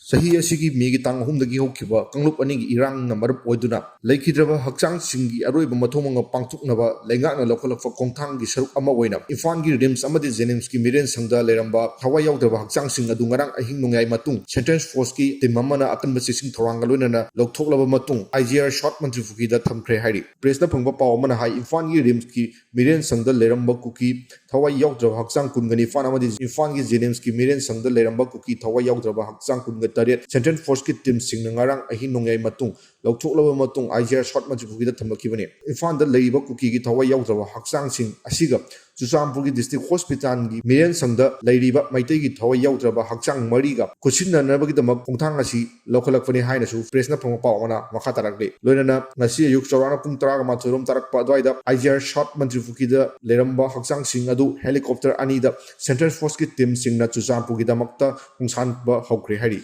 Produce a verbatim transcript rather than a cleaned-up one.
ꯆꯍꯤ ꯑꯁꯤꯒꯤ ꯃꯦꯒꯤ ꯇꯥꯡ ꯑꯍꯨꯝꯗꯒꯤ ꯍꯧꯈꯤꯕ ꯀꯥꯡꯂꯨꯞ ꯑꯅꯤꯒꯤ ꯏꯔꯥꯡꯅ ꯃꯔꯝ ꯑꯣꯏꯗꯨꯅ ꯂꯩꯈꯤꯗ꯭ꯔꯕ ꯍꯛꯆꯥꯡꯁꯤꯡꯒꯤ ꯑꯔꯣꯏꯕ ꯃꯊꯧ ꯃꯉꯝ ꯄꯥꯡꯊꯣꯛꯅꯕ ꯂꯩꯉꯥꯛꯅ ꯂꯧꯈꯠꯂꯛꯄ ꯈꯣꯡꯊꯥꯡꯒꯤ ꯁꯔꯨꯛ ꯑꯃ ꯑꯣꯏꯅ ꯏꯝꯐꯥꯜꯒꯤ ꯔꯤꯝꯁ ꯑꯃꯗꯤ ꯖꯦꯅꯤꯝꯁꯀꯤ ꯃꯤꯔꯦꯟꯁꯪꯗ ꯂꯩꯔꯝꯕ ꯊꯋꯥꯏ ꯌꯥꯎꯗ꯭ꯔꯕ ꯍꯛꯆꯥꯡꯁꯤꯡ ꯑꯗꯨ ꯉꯔꯥꯡ ꯑꯍꯤꯡ ꯅꯣꯡꯌꯥꯏ ꯃꯇꯨꯡ ꯁꯦꯟꯇ꯭ꯔꯦꯜ ꯐꯣꯔꯁꯀꯤ ꯇꯤꯝ ꯑꯃꯅ ꯑꯀꯟꯕ ꯆꯦꯛꯁꯤꯟ ꯊꯧꯔꯥꯡꯒ ꯂꯣꯏꯅꯅ ꯂꯧꯊꯣꯛꯂꯕ ꯃꯇꯨꯡ ꯑꯥꯏ ꯖꯤ ꯑꯥꯔ ꯁꯥꯎꯠ ꯃꯟꯇ꯭ꯔꯤꯄꯨꯈ꯭ꯔꯤꯗ ꯊꯝꯈ꯭ꯔꯦ ꯍꯥꯏꯔꯤ꯫ ꯄ꯭ꯔꯦꯁꯅ ꯐꯪꯕ ꯄꯥꯎ ꯑꯃꯅ ꯍꯥꯏ, ꯏꯝꯐꯥꯜꯒꯤ ꯔꯤꯝꯁꯀꯤ ꯃꯤꯔꯦꯟꯁꯪꯗ ꯂꯩꯔꯝꯕ ꯀꯨꯀꯤ ꯊꯋꯥꯏ ꯌꯥꯎꯗ꯭ꯔꯕ ꯍꯛꯆꯥꯡ ꯀꯨꯟꯒ ꯅꯤꯄꯥꯟ ꯑꯃꯗꯤ ꯏꯝꯐꯥꯜꯒꯤ ꯖꯦꯅꯤꯝꯁꯀꯤ ꯃꯤꯔꯦꯟꯁꯪꯗ ꯂꯩꯔꯝꯕ ꯀꯨꯀꯤ ꯊꯋꯥꯏ ꯌꯥꯎꯗ꯭ꯔꯕ ꯍꯛꯆꯥꯡ ꯀꯨꯟꯒ ꯇꯔꯦꯠ ꯁꯦꯟꯇ꯭ꯔꯦꯜ ꯐꯣꯔꯁꯀꯤ ꯇꯤꯝꯁꯤꯡꯅ ꯉꯔꯥꯡ ꯑꯍꯤꯡ ꯅꯣꯡꯌꯥꯏ ꯃꯇꯨꯡ ꯂꯧꯊꯣꯛꯂꯕ ꯃꯇꯨꯡ ꯑꯥꯏ ꯖꯤ ꯑꯥꯔ ꯁꯥꯎꯠ ꯃꯟꯇ꯭ꯔꯤꯄꯨꯈ꯭ꯔꯤꯗ ꯊꯝꯂꯛꯈꯤꯕꯅꯤ꯫ ꯏꯝꯐꯥꯜꯗ ꯂꯩꯔꯤꯕ ꯀꯨꯀꯤꯒꯤ ꯊꯋꯥꯏ ꯌꯥꯎꯗ꯭ꯔꯕ ꯍꯛꯆꯥꯡꯁꯤꯡ ꯑꯁꯤꯒ ꯆꯨꯔꯆꯥꯟꯄꯨꯔꯒꯤ ꯗꯤꯁꯇ꯭ꯔꯤꯛ ꯍꯣꯁꯄꯤꯇꯥꯜꯒꯤ ꯃꯤꯔꯦꯟꯁꯪꯗ ꯂꯩꯔꯤꯕ ꯃꯩꯇꯩꯒꯤ ꯊꯋꯥꯏ ꯌꯥꯎꯗ꯭ꯔꯕ ꯍꯛꯆꯥꯡ ꯃꯔꯤꯒ ꯈꯨꯠꯁꯤꯟꯅꯅꯕꯒꯤꯗꯃꯛ ꯈꯣꯡꯊꯥꯡ ꯑꯁꯤ ꯂꯧꯈꯠꯂꯛꯄꯅꯤ ꯍꯥꯏꯅꯁꯨ ꯄ꯭ꯔꯦꯁꯅ ꯐꯪꯕ ꯄꯥꯎ ꯑꯃꯅ ꯃꯈꯥ ꯇꯥꯔꯛꯂꯤ꯫ ꯂꯣꯏꯅꯅ ꯉꯁꯤ ꯑꯌꯨꯛ ꯆꯥꯎꯔꯥꯛꯅ ꯄꯨꯡ ꯇꯔꯥꯒ ꯃꯥꯊꯣꯏꯔꯣꯝ ꯇꯥꯔꯛꯄ ꯑꯗꯨꯋꯥꯏꯗ ꯑꯥꯏ ꯖꯤ ꯑꯥꯔ ꯁꯥꯎꯠ ꯃꯟꯇ꯭ꯔꯤꯄꯨꯈ꯭ꯔꯤꯗ ꯂꯩꯔꯝꯕ ꯍꯛꯆꯥꯡꯁꯤꯡ ꯑꯗꯨ ꯍꯦꯂꯤꯀꯣꯞꯇꯔ ꯑꯅꯤꯗ ꯁꯦꯟꯇ꯭ꯔꯦꯜ ꯐꯣꯔꯁꯀꯤ ꯇꯤꯝꯁꯤꯡꯅ ꯆꯨꯔꯆꯥꯟꯄꯨꯔꯒꯤꯗꯃꯛꯇ ꯈꯣꯡꯁꯥꯟꯕ ꯍꯧꯈ꯭ꯔꯦ ꯍꯥꯏꯔꯤ꯫